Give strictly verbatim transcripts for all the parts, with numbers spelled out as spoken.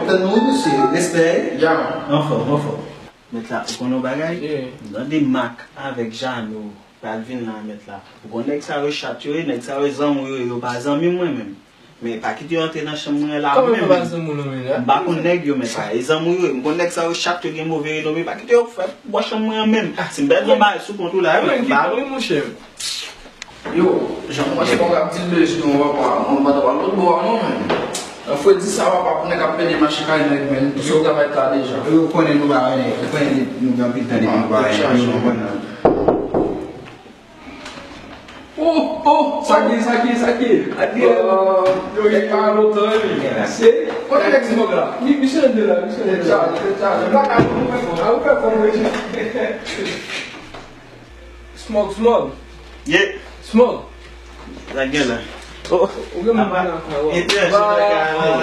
ap tann nou, wi, mesye. Respè. Anfòm, anfòm. Mèt la, ou konn yon bagay? M tande Mak avèk Jano pral vin la, mèt la. Ou konn nèg sa yo chat yo ye, nèg sa yo zanmi yo ye, yo pa zanmi mwen menm. Men pa kite yo antre nan chanm mwen la menm. M pa konn nèg yo, men pa e zanmi yo ye. M konn nèg sa yo chat yo gen move renome, pa kite yo fè bò chanm mwen an menm. Si m pèdi yon bagay sou kont ou la, men m pa. Yo, jan mwen se konn ap di l de si nou papa, mwen pa ta pral lòt bò a non menm. Nan fredi sa papa pou nèg ap pede mache kay nèg menm, tout se travay ta deja. Yo konnen nou pa wè nèg, yo konnen nou gen anpil tan depi nou pa wè nèg, yo konprann. Oh, oh, sa ki, sa ki, sa ki? Adrian, yo gen pa lontan wi. Se, kote nèg smog la? Misye de la, misye de la. Tèt chaje, tèt chaje. M pa ka nou fè kòm, nou fè kòm wi. Smog, smog. Ye. Smog. Sa gen la? Oh. Ou gen moun nan kay ou. Enteresan nan kay ou.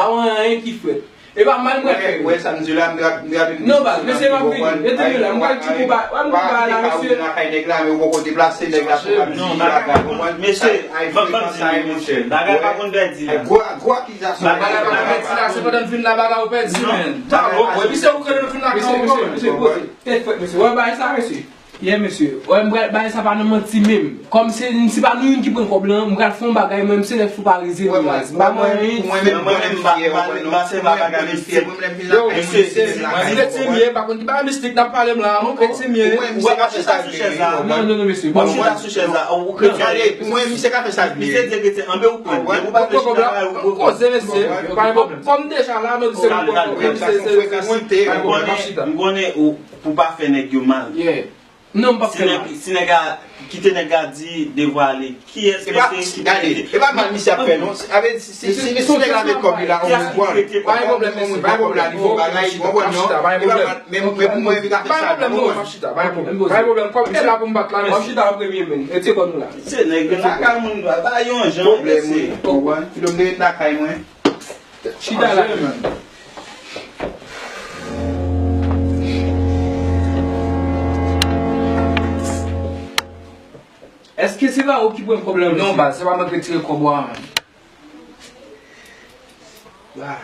pa wè anyen ki frèt. E pa mal mwen fè. Wè sa m di la, m trap, m trap yon... Non, baz, mesye, m ap vini. Rete la, m pral di pou ba, wè m ba la, mesye. Lakay nèg la, men ou poko deplase nèg la pou m ap di bagay, ou konprann? Mesye, ban m di, mesye, bagay pa konn pèdi la. Gwo, gwo akizasyon. Bagay pa konn pèdi la, se pandan m vin la, bagay ou pèdi, men. Talò, wè, misye, ou konnen nou fin la, mesye, mesye, mesye, poze. Tèt frèt, mesye. Wè, bagay sa, mesye. Yeah, mesye. Wè, m pral bay sa pa nan manti menm. Kòm se, se pa nou youn ki pran kòb lan, m pral fè yon bagay, mwen, m se nèg fou pa rezil. Wè, mwen, m pa mwen, mwen menm, mwen menm, m pa, m pa, m pa, se pa bagay mistik. Yo, mesye, se, se kretyen m ye, pa konn ki bagay mistik n ap pale m la, non, kretyen m ye. Ou wè, misye ka fè sa l vle. Non, non, non, mesye. Bon, chita sou chèz la, ou kretyen. Gade, pou mwen, misye ka fè sa l vle. Misye di kretyen, anben ou kwè. Ou pa kwè kòb la, ou koze, mesye. Pa gen pwoblèm. Kòm deja la, nou di se bon, bon, bon, se, se, se, m konnen, m konnen ou, pou pa fè nèg yo mal. Yeah. Non, m p ap fè mal. Si nèg, si nèg a, kite nèg a di devwa li. Kiyès ke se ki gade, e pa mal misye ap fè, non. Avè, si, si, si, si nèg la met kòb li la, on mwen pran. Pa gen pwoblèm, mesye, pa gen pwoblèm, li fè yon bagay, ou konprann, non? E pa mal, men, men pou mwen, li ka fè sa, non, ou konprann? Pa gen pwoblèm, pa gen pwoblèm. Kòm e la pou m bat la, mesye. W ap chita an premye, men. Retire kòb nou la. Se nèg yo lakay moun, ba yon jan, mesye. Pwoblèm, wi. Ou konprann? Kilo m te ret lakay mwen. Chita la, man. Èske se pa ou ki pran kòb lan, mesye? Non, baz, se pa mwen ki retire kòb ou a, man. Ah.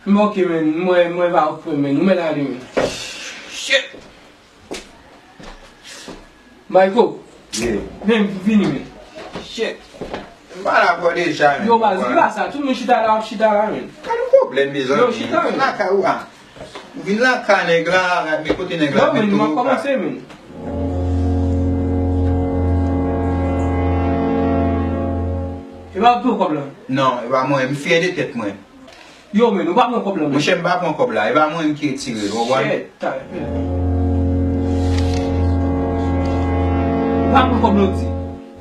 M ok, man. Mwen, mwen pa ou k pran, man. Ou mèt ale, man. Shit! Mayko. Yeah. Men, vini, men. Shit. M pa la pou deja, men. Yo, baz, ki pa sa? Tout moun chita la, w ap chita la, men. Gade pwoblèm, mezanmi. Yo, chita, men. Vin lakay ou a. Vin lakay nèg la, men kote nèg la, men tou. Non, men, m ap kòmanse, men. E pa ou k pran kòb lan? Non, e pa mwen, m fyè de tèt mwen. Yo, men, ou pa pran kòb lan, men. Monchè, m pa pran kòb la. E pa mwen menm ki retire l, ou konprann? Shit, ta, men. Ou pa pran kòb lan, ou di?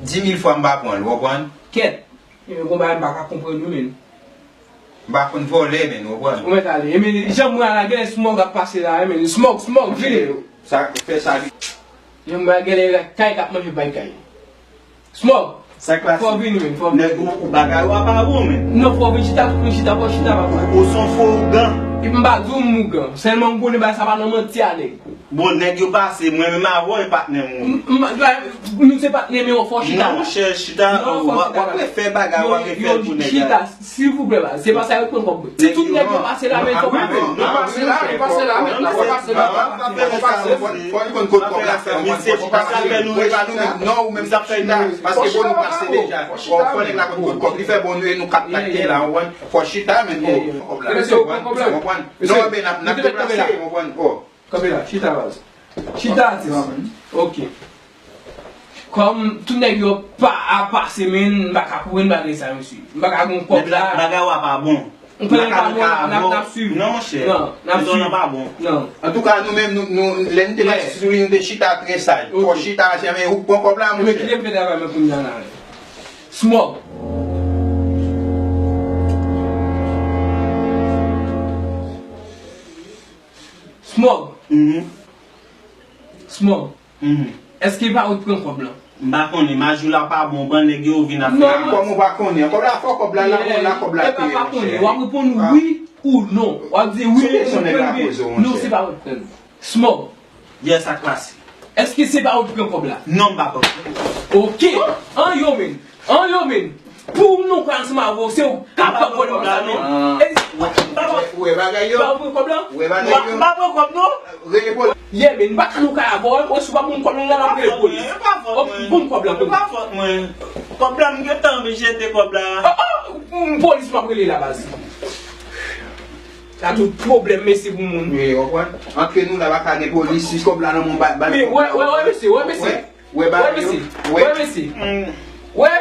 Di mil fwa m pa pran l, ou konprann? Kèt. E men, konba, m pa ka konprann ou, men. M pa konn vòlè, men, ou konprann? Ou mèt ale. E men, jan m wè a la, gen Smòg ap pase la, e men. Smòg, Smòg, vini. Sa, fè sa. Jan m wè a, gen lè kay k ap manje bay kay. Smòg. Sa k pase? Fò w vini, men, fò w vini. Nèg ou, ou bagay ou a pa bon, men. Non, fò w vin chita, tout moun chita, fò w chita, papa. Ou se yon fo ougan. Epi m pa di w m ougan. Sèlman m konnen bagay sa pa nan manti a, nèg. Bon, nèg yo pase, mwen menm avè w e patnè m ou. M, m, m se patnè men w fò w chita. Non, monchè, chita, w ap refè bagay, w ap refè l pou nèg la. Silvouplè, baz. Se pa sa yo pran kòb. Si tout nèg yo pase la, men, fò w pase la, men, pase la, men, pase la, pase la, pase. Fò li konn kot kòb la fè, ou konprann, fò chita. Misye, fò chita, fè nou rechita. Non, ou menm sa fè nou, paske bon, nou pase deja. Fò nèg la konn kot kòb li fè, bon, nou, e nou kat lakay la, ou konprann. Fò chita, men, bon, kòb la, ou konprann. Non, men, n ap, n ap deplase, ou konprann. Oh. Kanpe la, chita, baz. Chita, atis. Ok. Kòm tout nèg yo pa a pase, men, m pa ka konprann bagay sa, mesye. M pa ka gon kòb la. Bagay ou a pa bon. M konnen pa bon, n ap, n ap swiv. Non, monchè. Non, n ap swiv. Mezon nan pa bon. Non. Antouka, nou menm, nou, nou, lè n te pati sou li, nou te chita trè saj. Fò chita, men ou pran kòb la, monchè. Ebyen, kite m fè travay mwen kounye a la. Smòg. Smòg. Mhm. Smòg. Mhm. Èske pa ou k pran kòb lan? M pa konnen, majou la pa bon, ban nèg yo vin ap fè. Non, kòm ou pa konnen, kòb la fò, kòb la, la, la, kòb la peye, monchè. W ap reponn wi ou non. W ap di wi, ou pran byen. Non, se pa ou k pran. Smòg. Yes, sa k pase. Èske se pa ou k pran kòb la? Non, m pa pran. Ok. An yo, men. An yo, men. Pou nou kwè ansanm avè w, se ou k ap pran kòb la, non. Ou wè bagay yo? Pa pran kòb la? Ou wè bagay yo? M pa pran kòb, non. Rele polis. Yeah, men, m pa ka nou kay avè w, wè, si w pa ban m kòb la, n ap rele polis. Ok, ban m kòb la, polis. Pa fòt mwen. Kòb la, m gentan jete kòb la. Oh, oh, polis m ap rele la, baz. Sa tout pwoblèm mesye pou moun. Wi, w konprann? Antre nou la, pa ka gen polis, si kòb la nan men w, ba, ba l kòb la. Wè, wè, wè, mesye, wè, mesye. Wè, bagay yo. Wè, mesye. Wè, mesye. Wè,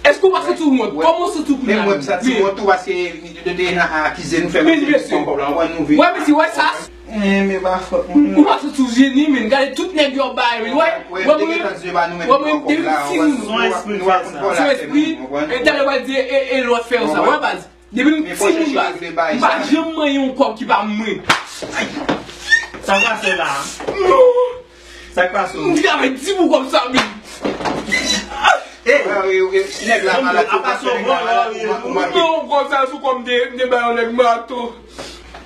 èske w pa santi w wont? Kòman w santi w kounye a? Men mwen, m santi wont tou, paske yo te akize nou fè mesye pran kòb la, w konprann, nou vin. Wè, mesye, wè sa? Eh, men pa fòt mwen. Ou pa santi w jeni, men gade tout nèg yo ap bay, men wè, wè, mwen, wè, mwen, depi timoun. Se yon espri k fè sa. Se yon espri, e talè w al di, e, e lòt fè w sa, wè, baz. Depi m timoun, baz, m pa janm manyen yon kòb ki pa mwen. Sa k pase la? Non. Sa k pase? M di avè di pou kòb sa, men. Nèg la malad, se pa se nèg la malad. Non, kòb sa sou kò m te, m te bay yon nèg mato.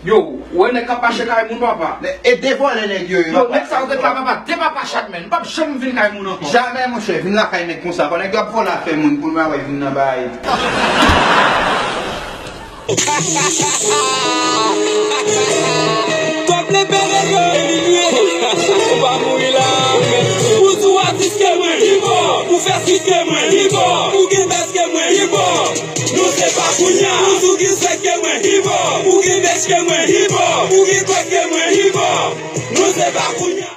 Yo, ou wè nèg k ap mache kay moun, papa. E de vòlè nèg yo ye. Yo, nèg sa yo ret la, papa, de papa chat, men. M p ap janm vin kay moun ankò. Jamè, monchè, vin lakay nèg konsa. Ankò nèg yo ap vòlè afè moun pou nou wè vin nan bay. Top le belle yo, Emilien. Fè swit ke mwen, hip hop. Ou gen bèz ke mwen, hip hop. Nou se pa kounya. Ou sou ki swèt ke mwen, hip hop. Ou gen bèz ke mwen, hip hop. Ou gen kwèk ke mwen, hip hop. Nou se pa kounya.